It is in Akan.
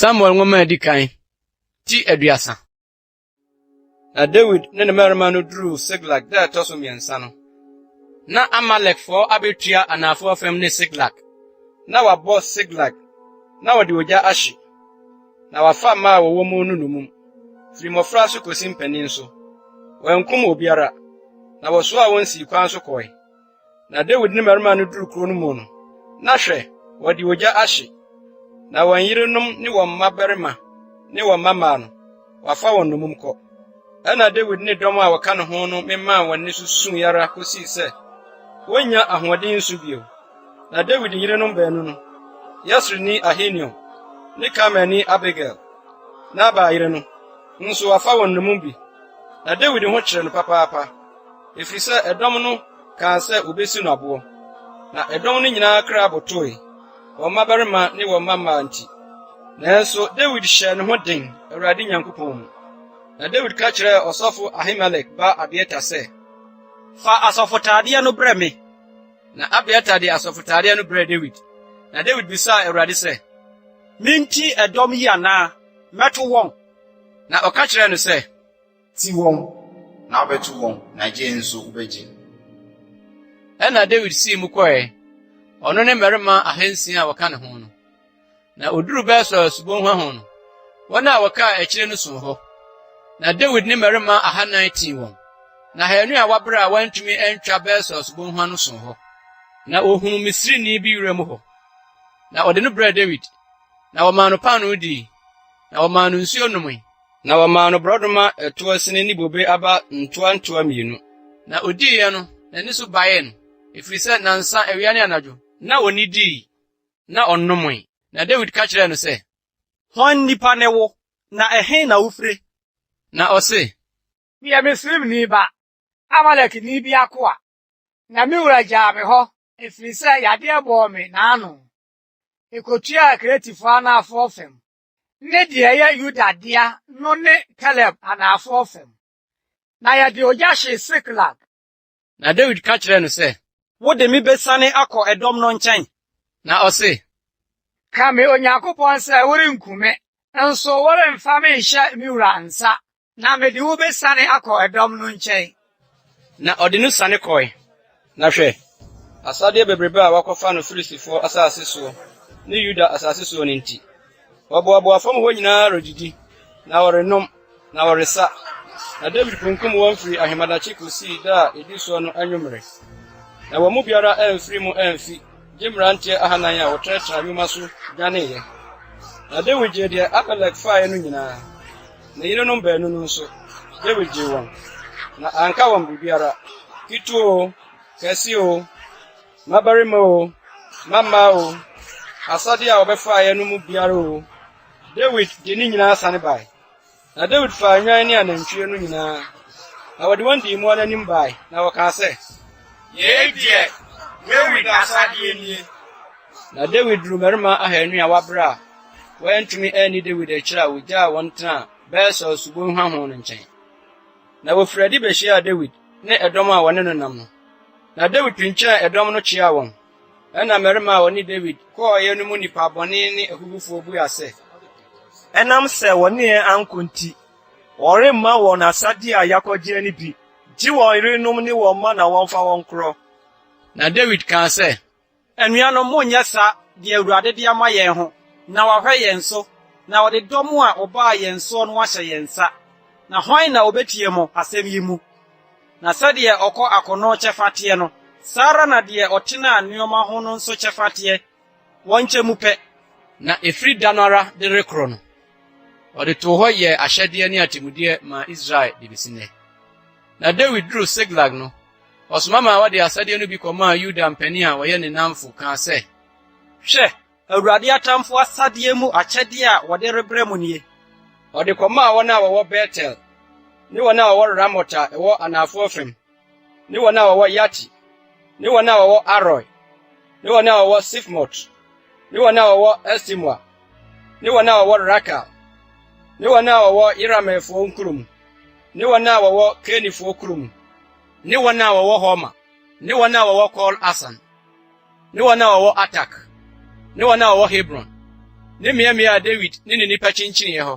Samuel nwoma a edi kan, ti 30. Na Dawid ne ne mmarima no duruu Siklag da a ɛtɔ so mmiɛnsa no, na Amalekfoɔ abetua anafoɔ fam ne Siklag. Na wɔabɔ Siklag, na wɔde ogya ahye, na wɔafa mmaa a wɔwɔ mu no nnommum, firi mmɔfra so kɔsi mpanin so. Wɔankum obiara, na wɔsoaa wɔn sii kwan so kɔe. Na Dawid ne mmarima no duruu kurow no mu no, na hwɛ, wɔde ogya ahye, na wɔn yerenom ne wɔn mmabarima ne wɔn mmammaa no, wɔafa wɔn nnommum kɔ. Ɛnna Dawid ne dɔm a wɔka ne ho no memaa wɔn nne so sui ara kosii sɛ wonnya ahoɔden nsu bio. Na Dawid yerenom baanu no, Yesreelni Ahinoam ne Karmelni Abigail, Nabal yere no, nso wɔafa wɔn nnommum bi. Na Dawid ho kyeree no papaapa. Efisɛ ɛdɔm no kaa sɛ wobesi no aboɔ. Na ɛdɔm no nyinaa kra botoe, wɔn mmabarima ne wɔn mmammaa nti. Nanso Dawid hyɛɛ ne ho den Awurade Nyankopɔn mu. Na Dawid ka kyerɛɛ ɔsɔfo Ahimelek ba Abiatar sɛ, Fa asɔfotadeɛ no brɛ me. Na Abiatar de asɔfotadeɛ no brɛɛ Dawid. Na Dawid bisaa Awurade sɛ, Minti ɛdɔm yi anaa? Mɛto wɔn? Na ɔka kyerɛɛ no sɛ, Ti wɔn, na wobɛto wɔn, na gye nso wobɛgye. Ɛnna Dawid sii mu kɔe, ɔno ne mmarima ahansia a wɔka ne ho no. Na oduruu Besor subonhwa ho no, wɔn a wɔkaa akyire no soo hɔ. Na Dawid ne mmarima ahannan tii wɔn, na haanu a wɔabrɛ a wɔantumi antwa Besor subonhwa no soo hɔ. Na ohuu Misrini bi wuram hɔ, na ɔde no brɛɛ Dawid, na wɔmaa no paanoo dii, na wɔmaa no nsuo nomee. Na wɔmaa no borɔdɔma ɛtoɔ sini ne bobe aba ntoantoa mmienu. Na odiiɛ no, n'ani so baee no, ɛfiri sɛ nnansa, awia ne anadwo, na ɔnnidii na ɔnnomee. Na Dawid ka kyerɛɛ no sɛ. Hwan nipa ne wo, na ɛhe na wofire? Na ɔse. Meyɛ Misraimni ba, Amalekni bi akoa, na me wura gyaa me hɔ, ɛfiri sɛ yadeɛ bɔɔ me n'ano. Mekɔtuaa Keretifoɔ anafoɔ fam, ne deɛ ɛyɛ Yuda dea no ne Kaleb anafoɔ fam, na yɛde ogya hyee Siklag. Na Dawid ka kyerɛɛ no sɛ. Wode me bɛsiane akɔ ɛdɔm no nkyɛn? Na ɔse. Ka me Onyankopɔn sɛ worenku me, nso woremfa me nhyɛ me wura nsa, Na mede wo besiane akɔ ɛdɔm no nkyɛn. Na ɔde no siane kɔe. Na hwɛ, asadeɛ bebrebe a wɔakɔfa no Filistifoɔ asase soɔ ne Yuda asase soɔ no nti, wɔboaboa fam hɔ nyinaa redidi, na wɔrenom, na wɔresa. Na Dawid kunkum wɔn firii ahemadakye kɔsii da a ɛdi soɔ no anwummerɛ. Na wɔn mu biara amfiri mu amfi, gye mmeranteɛ ahanan a wɔtenatena yoma so dwaneeɛ. Na Dawid gyee deɛ Amalek faeɛ no nyinaa. Ne yerenom baanu no nso, Dawid gyee wɔn, na anka wɔn biribiara, ketewa oo, kɛse oo, mmabarima oo, mmammaa oo, asade a wɔbɛfaeɛ no mu biara oo, Dawid de ne nyinaa sane bae. Na Dawid faa nnwan ne anantwie no nyinaa, na wɔde wɔn dii mmoa no anim bae, na wɔkaa sɛ, Yei deɛ, Dawid asadeɛ nie. Na Dawid duruu mmarima ahanu a wɔabrɛ a wɔantumi anni Dawid akyiri a wogyaa wɔn tenaa Besor subonhwa ho no nkyɛn. Na wofii adi behyiaa Dawid ne ɛdɔm a wɔne no nam no. Na Dawid twintwɛn ɛdɔm no kyeaa wɔn. Ɛnna mmarima a wɔne Dawid kɔeɛ no mu nnipa bɔne ne ahuhufoɔ buaa sɛ, Ɛnam sɛ wɔne yɛn ankɔ nti, wɔremma wɔn asadeɛ a yɛakɔgyeɛ no bi, gye wɔn yerenom ne wɔn mma na wɔmfa wɔn nkorɔ. Na Dawid kaa sɛ, Anuanom, monnyɛ saa, deɛ Awurade de ama yɛn ho, na wahwɛ yɛn so, na ɔde dɔm a wɔbaa yɛn soɔ no ahyɛ yɛn nsa. Na hwan na ɔbɛtie mo, asɛm yi mu? Na sɛdeɛ ɔkɔ akono kyɛfa teɛ no, saa ara na deɛ ɔtenaa nnoɔma ho no nso kyɛfa teɛ, wɔnkyɛ mu pɛ. Na ɛfiri da no ara de rekorɔ no, ɔde too hɔ yɛɛ ahyɛdeɛ ne atemmudeɛ maa Israel de bɛsi nnɛ. Na Dawid duruu Siklag no, Ɔsoma maa wɔde asadeɛ no bi kɔmaa Yuda mpanin a wɔyɛ ne nnamfo kaa sɛ. Hwɛ, Awurade atamfoɔ asadeɛ mu akyɛdeɛ a wɔde rebrɛ mo nie. Ɔde kɔmaa wɔn a wɔwɔ Betel, ne wɔn a wɔwɔ Ramot a ɛwɔ anafoɔ fam, ne wɔn a wɔwɔ Yati, ne wɔn a wɔwɔ Aroer, ne wɔn a wɔwɔ Sifmot, ne wɔn a wɔwɔ Estemoa, ne wɔn a wɔwɔ Rakal, ne wɔn a wɔwɔ Yerameelfoɔ nkuro mu, ne wɔn a wɔwɔ Kenifoɔ kuro mu, ne wɔn a wɔwɔ Horma, ne wɔn a wɔwɔ Kor Asan, ne wɔn a wɔwɔ Atak, ne wɔn a wɔwɔ Hebron, ne mmeammea a Dawid ne ne nnipa kyinkyiniiɛ hɔ.